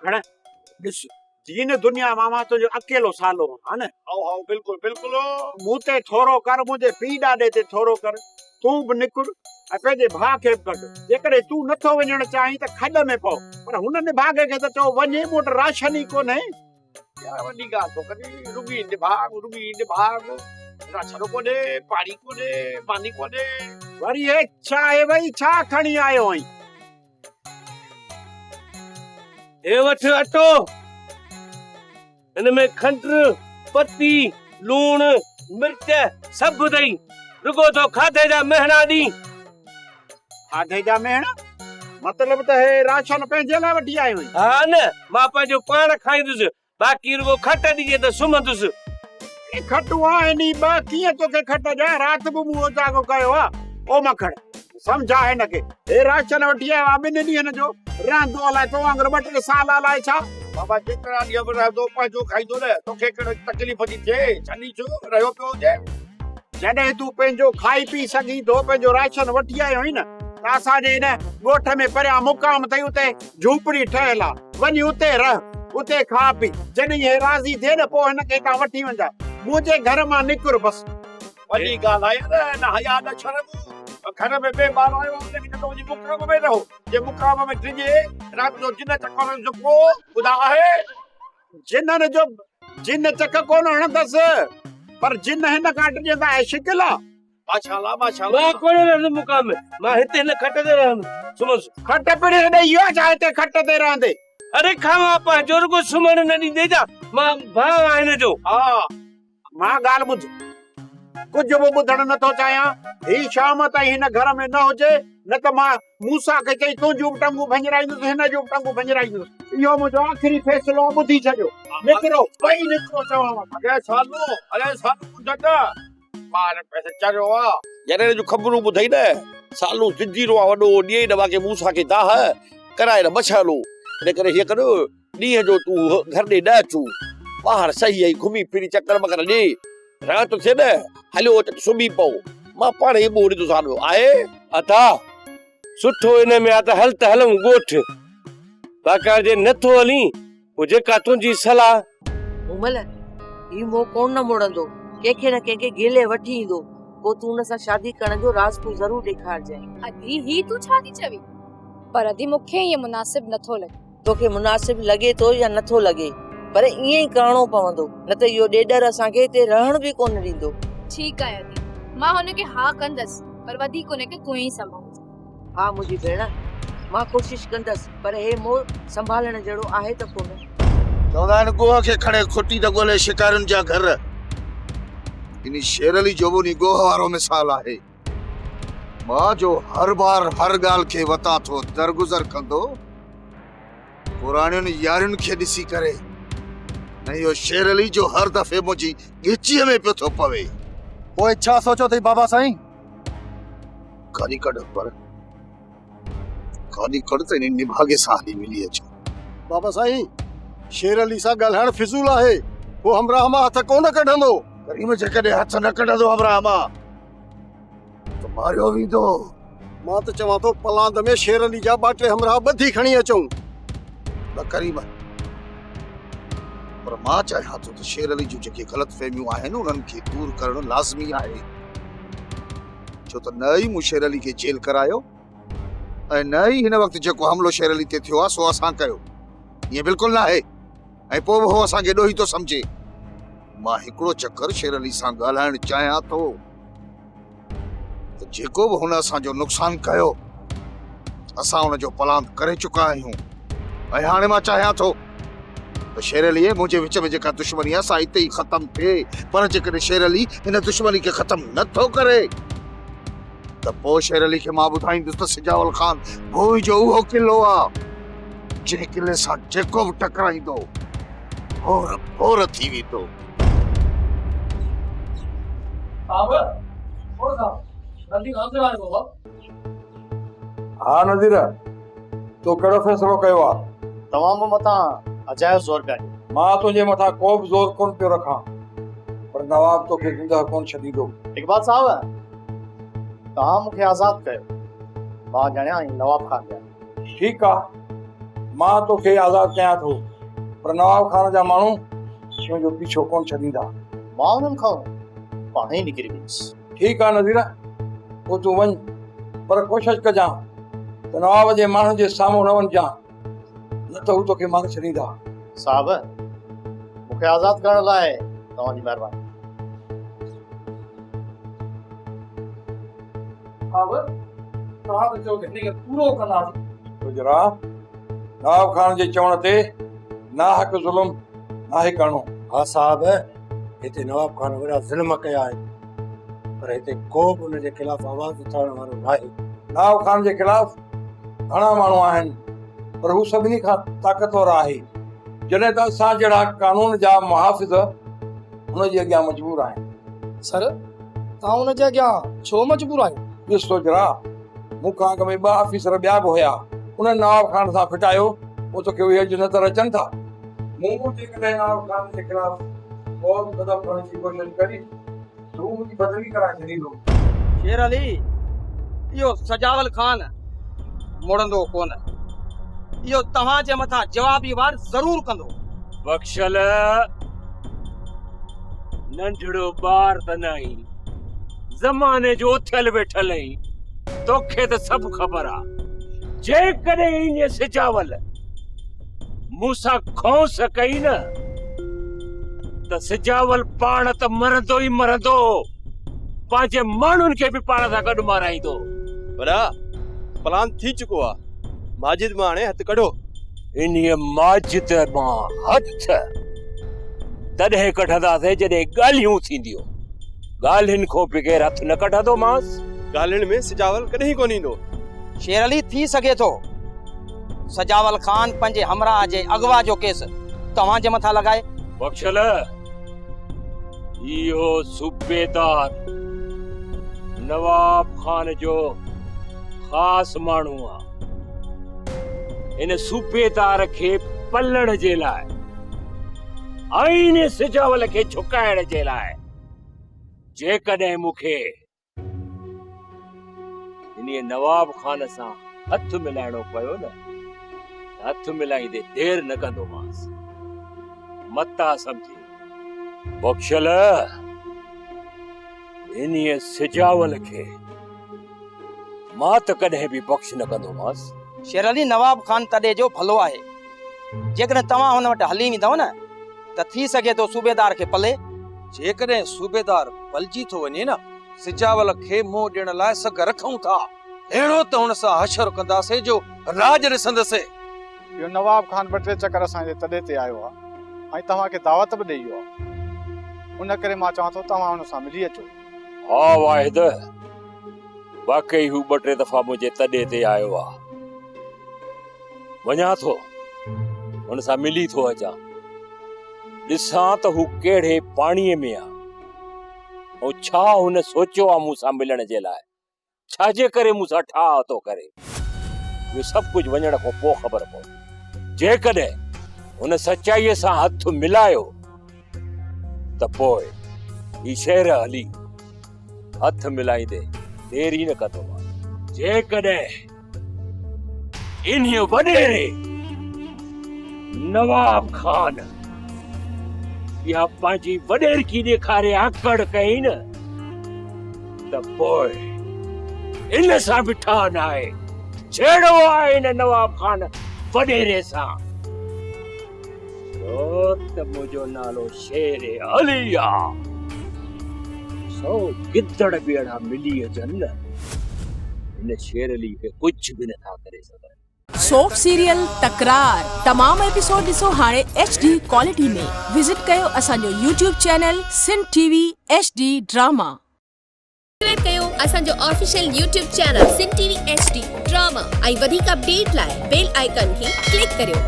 مکڻ، ڏس، دين دنيا مان مان تنهنجو اڪيلو سالو آهيان نه؟ هائو هائو بلڪل بلڪل. مون تي ٿورو ڪر، منهنجي پيء ڏاڏي تي ٿورو ڪر. تون به نڪر ۽ پنهنجي ڀاء کي به ڪڍ. جيڪڏهن تون نه ٿو وڃڻ چاهين ته کڏ ۾ پئو، پر هن نڀاڳي کي ته چئو وڃي، مون وٽ راشن ئي ڪونهي. يار وڏي ڳالهه ٿو ڪرين، رڳي نڀاڳ، رڳي نڀاڳ، راشن ڪونهي، پاڻي ڪونهي، ماني ڪونهي. وري هي ڇا آهي ڀئي، ڇا کڻي آيو آهين؟ هي وٺ اٽو، هن ۾ کنڊ، پتي، لوڻ، مرچ سڀ اٿئي، رڳو ٿو کاڌي جا مهڻا ڏين. کاڌي جا مهڻا؟ مطلب ته هي راشن پنهنجي لاء وٺي آيو آهين؟ ها نه، مان پنهنجو پاڻ کائيندس، باقي رڳو کٽ ڏجي ته سمهندس. اڙي کٽون آهن ئي ٻه، ڪيئن توکي کٽ ڏيان، رات به مون اوجاڳو ڪيو آ. او مکڻ، سمجهاء هن کي، هي راشن وٺي آيو آ ٻن ڏينهن جو، رهندو الائي تو وانگر ٻه ٽي سال الائي ڇا. بابا جيترا ڏينهن به رهندو پنهنجو کائيندو نه، توکي ڪهڙي تڪليف ٿي ٿئي، ڇڏي ڇو رهيو پيو هجي. جڏهن تون پنهنجو کائي پي سگهين ٿو، پنهنجو راشن وٺي آيو آهين نه ته اسان جي هن ڳوٺ ۾ پريان مقام اٿئي، اتي جهوپڙي ٺهيل آ، وڃي اتي رهه، اتي کاء پي، جڏهن هي راضي ٿئي نه پوء هن کي هتان وٺي وڃجانء، منهنجي گهر مان نڪر بس. وڏي ڳالهه آهي نه، نه حياء نه شرم، گهر ۾ مهمان آيو آهي، ان کي چوندو وڃي مقام ۾ رهو، جي مقام ۾ ڊڄي رات جو جن چڪر هڻندس پوء ٻڌاء آهي. جنن جو جن چڪ ڪونه هڻندس، پر جن هن کان ڊڄندا اهي شڪل آ. ماشاءالله ماشاءالله. مان ڪونه رهندس مقام ۾، مان هتي هن کٽ تي رهندس، سمهندس. کٽ پڻهين ڏئي ويو آ ڇا هتي کٽ تي رهندي؟ اڙي کاوان پنهنجو رڳو سمهڻ نه ڏيندي ڇا، مان ڀاء آهيان هن جو. ها. مان ڳالهه ٻڌ، ڪجهه به ٻڌڻ نه ٿو چاهيان، هي شام تائين هن گهر ۾ نه هجي، نه ته مان موسيٰ کي چئي تنهنجون به ٽنگون ڀڃرائيندس، هن جون به ٽنگون ڀڃرائيندس. اهو منهنجو آخري فيصلو آهي، ٻڌي ڇڏيو. نڪرو، ٻئي نڪرو چوانو ٿو. اڙي سالو، اڙي سالو ٻڌ ته. ٻار پئسي چريو آ. جڏهن هن جون خبرون ٻڌئي نه، سالو زنجيرو آ وڏو، ڏيئي نه باقي موسيٰ کي دانهن، ڪرائي نه مشعلو. ان ڪري هيئن ڪر، ڏينهن جو تون گهر ڏي نه اچون، ٻاهر سهي ۽ گهمي ڦري چڪر مڪر ڏي، رات ٿئي نه، هليو اچ ته سمهي پئو، مان پاڻهي منهن ڏيندوسانو، آهي؟ ادا، سٺو ان ۾ آ ته هل ته هلون ڳوٺ، باقاعده جي نه ٿو هلين، پوء جيڪا تنهنجي صلاح. مومل، هي منهن ڪونه نه مڙندو، ڪنهن کي نه ڪنهن کي گهلي وٺي ايندو، پوء تون هن سان شادي ڪرڻ جو راضپو ضرور ڏيکارجانء. ادي، هي تون ڇا ٿي چوين؟ پر ادي مون کي ائين مناسب نه ٿو لڳي. توکي مناسب لڳي ٿو يا نه ٿو لڳي، پر ائين ئي ڪرڻو پوندو، نه ته اهو ڏيڏر اسان کي هتي رهڻ به ڪونه ڏيندو. ٺيڪ آهي ادي، مان هن کي ها ڪندس، پر وڌيڪ هن کي تون ئي سنڀالجان. ها منهنجي ڀيڻ، مان ڪوشش ڪندس، پر هي موهه سنڀالڻ جهڙو آهي ته ڪونه. چوندا آهن ڳوهه کي کڻي کٽي ته ڳولي شڪارين جا گهر. انهي شير علي جو به انهي ڳوهه وارو مثال آهي. مان جو هر بار هر ڳالهه کي وتان ٿو درگذر ڪندو، پراڻين يارين کي ڏسي ڪري ۽ اهو شير علي جو هر دفعي منهنجي ڳچيء ۾ پيو ٿو پوي. پوء ڇا سوچيو اٿئي بابا سائين؟ گاڏي ڪڍ اڪبر، گاڏي ڪڍ ته انهي نڀاڳي سان هلي ملي اچون. بابا سائين، شير علي سان ڳالهائڻ فضول آهي، هو همراهه مان هٿ ڪونه ڪڍندو. ڪريم جيڪڏهن هٿ نه ڪڍندو همراهه مان ته ماريو ويندو. مان ته چوان ٿو پلاند ۾ شير علي جا ٻه ٽي همراهه ٻڌي کڻي اچون. نه ڪريم، پر مان چاهيان ٿو ته شير علي جون جيڪي غلط فهميون آهن انهن کي دور ڪرڻ لازمي آهي. ڇو ته نه ئي مون شير علي کي جيل ڪرايو ۽ نه ئي هن وقت جيڪو حملو شير علي تي ٿيو آهي سو اسان ڪيو. ائين بلڪل ناهي ۽ پوء به هو اسان کي ڏوهي ٿو سمجهي. مان هڪڙو چڪر شير علي سان ڳالهائڻ چاهيان ٿو ته جيڪو به هن اسان جو نقصان ڪيو اسان ان جو پلاند ڪري چڪا آهيون ۽ هاڻي مان چاهيان ٿو ته شير علي ۽ منهنجي وچ ۾ جيڪا دشمني آهي سا اتي ئي ختم ٿئي پر جيڪڏهن شير علي ان دشمني کي ختم نه ٿو ڪري ته پوء شير علي کي مان ٻڌائيندس ته سجاول خان ڀوئي جو اهو قلعو آهي جنهن قلعي سان جيڪو به ٽڪرائيندو ڀور ڀور ٿي ويندو. صاحب او صاحب نذير اندر آيو بابا. ها نذير تو ڪهڙو فيصلو ڪيو آ؟ توهان مون مٿان اجايو زور پيا ڏيو. مان تنهنجي مٿان ڪو به زور ڪونه پيو رکان پر نواب توکي زندهه ڪونه ڇڏيندو. اقبال صاحب توهان مون کي آزاد ڪيو. مان ڄاڻيان ۽ نواب خان ڄاڻي. ٺيڪ آ. مان توکي آزاد ڪيان ٿو، پر نواب خان جا ماڻهو تنهنجو پيڇو ڪونه ڇڏيندا. مان انهن کان پاڻ ئي نڪري ويندس. ٺيڪ آ نذير، پوء تون وڃ، پر ڪوشش ڪجان ته نواب جي ماڻهن جي سامهون نه وڃجان، نه ته هو توکي ماري ڇڏيندا. صاحب، مون کي آزاد ڪرڻ لاء توهان جي مهرباني. صاحب، توهان ته چيو ته هن کي پورو ڪنداسين. گجرا، نواب خان جي چوڻ تي ناحق ظلم ناهي ڪرڻو. ها صاحب، هتي نواب خان وڏا ظلم ڪيا آهن، پر هتي ڪو به ان جي خلاف آواز اٿارڻ وارو ناهي. نواب خان جي خلاف گهڻا ماڻهو آهن، پر هو سڀني کان طاقتور آهي، جڏهن ته اسان جهڙا قانون جا محافظ هن جي اڳيان مجبور آهن. سر، توهان ان جي اڳيان ڇو مجبور آهيو؟ ڏس سوجهرا، مون کان اڳ ۾ ٻه آفيسر ٻيا به هيا، انهن نواب خان سان ڦٽايو، پوء توکي اهي اڄ نظر اچن ٿا؟ مون جيڪڏهن نواب خان جي خلاف ڪو به قدم کڻڻ جي ڪوشش ڪئي ته هو منهنجي بدلي ڪرائي ڇڏيندو. شير علي، اهو سجاول خان مڙندو ڪونه. اهو توهان جي مٿان جوابي وار ضرور ڪندو. بخشل، ننڍڙو ٻار ته ناهين، زماني جو اٿيل ويٺل آهين، توکي ته سڀ خبر آ. جيڪڏهن ائين سجاول مون سان کونس ڪئي نه ته سجاول پاڻ ته مرندو ئي مرندو، پنهنجي ماڻهن کي به پاڻ سان گڏ مارائيندو. وڏا، پلان ٿي چڪو آ، ماجد مان هاڻي هٿ ڪڍو. انهيء ماجد مان هٿ تڏهن ڪڍنداسين جڏهن ڳالهيون ٿينديون. ڳالهين کان بغير هٿ نه ڪڍندومانس. ڳالهين ۾ سجاول ڪڏهن ڪونه ايندو. شير علي، ٿي سگهي ٿو سجاول خان پنهنجي همراهه جي اغوا جو ڪيس توهان جي مٿان لڳائي. بخشل، اهو صوبيدار نواب خان جو خاص ماڻهو آ. ان صوبيدار کي پلڻ جي لاء ۽ ان سجاول کي جهڪائڻ جي لاء جيڪڏهن مون کي انهيء نواب خان سان هٿ ملائڻو پيو نه ته هٿ ملائيندي دير نه ڪندومانس. متا سمجهي. بخشل، انهيء سجاول کي مان ته ڪڏهن به بخش نه ڪندومانس. شير علي، نواب خان تڏي جو ڀلو آهي. جيڪڏهن توهان هن وٽ هلي ويندؤ نه ته ٿي سگهي ٿو صوبيدار کي پلي. جيڪڏهن صوبيدار پلجي ٿو وڃي نه، سجاول کي منهن ڏيڻ لاء سگهه رکون ٿا. اهڙو ته هن سان حشر ڪنداسين جو راڄ ڏسندسين. اهو نواب خان ٻه ٽي چڪر اسان جي تڏي تي آيو آهي ۽ توهان کي دعوت به ڏئي ويو آهي. ان ڪري مان چوان ٿو توهان هن سان ملي اچو. ها واحد، واقعي هو ٻه ٽي دفعا منهنجي تڏي تي آيو آهي. وڃان ٿو، هن سان ملي ٿو اچان. ڏسان ته هو ڪهڙي پاڻيء ۾ آهي ۽ ڇا هن سوچيو آهي مون سان ملڻ جي لاء. ڇا جي ڪري مون سان ٺاهه ٿو ڪري؟ اهو سڀ ڪجهه وڃڻ کان پوء خبر پوندي. جيڪڏهن هن سچائيء سان هٿ ملايو ته پوء هي شهر هلي هٿ ملائيندي دير ئي نه ڪندومانس. جيڪڏهن انهيء وڏيري نواب خان اها پنهنجي وڏيرڪي ڏيکاري آڪڙ ڪئي نه ته پوء ان سان به ٺاهه ناهي. جهيڙو آهي ان نواب خان وڏيري سان. ڇو ته منهنجو نالو شير علي آ. سو گدڙ به اهڙا ملي اچن نه هن شير علي کي ڪجهه به نٿا ڪري سگهن. سوپ سيريل تڪرار تمام ايپيسوڊ ڏسو هاڻي ايڇ ڊي ڪوالٽي ۾ وزٽ ڪيو اسان جو YouTube channel Sindh T V H D drama. Subscribe ڪيو اسان جو official YouTube channel Sindh T V H D drama ۽ وڌيڪ اپڊيٽ لاء بيل آئيڪان کي ڪلڪ ڪريو.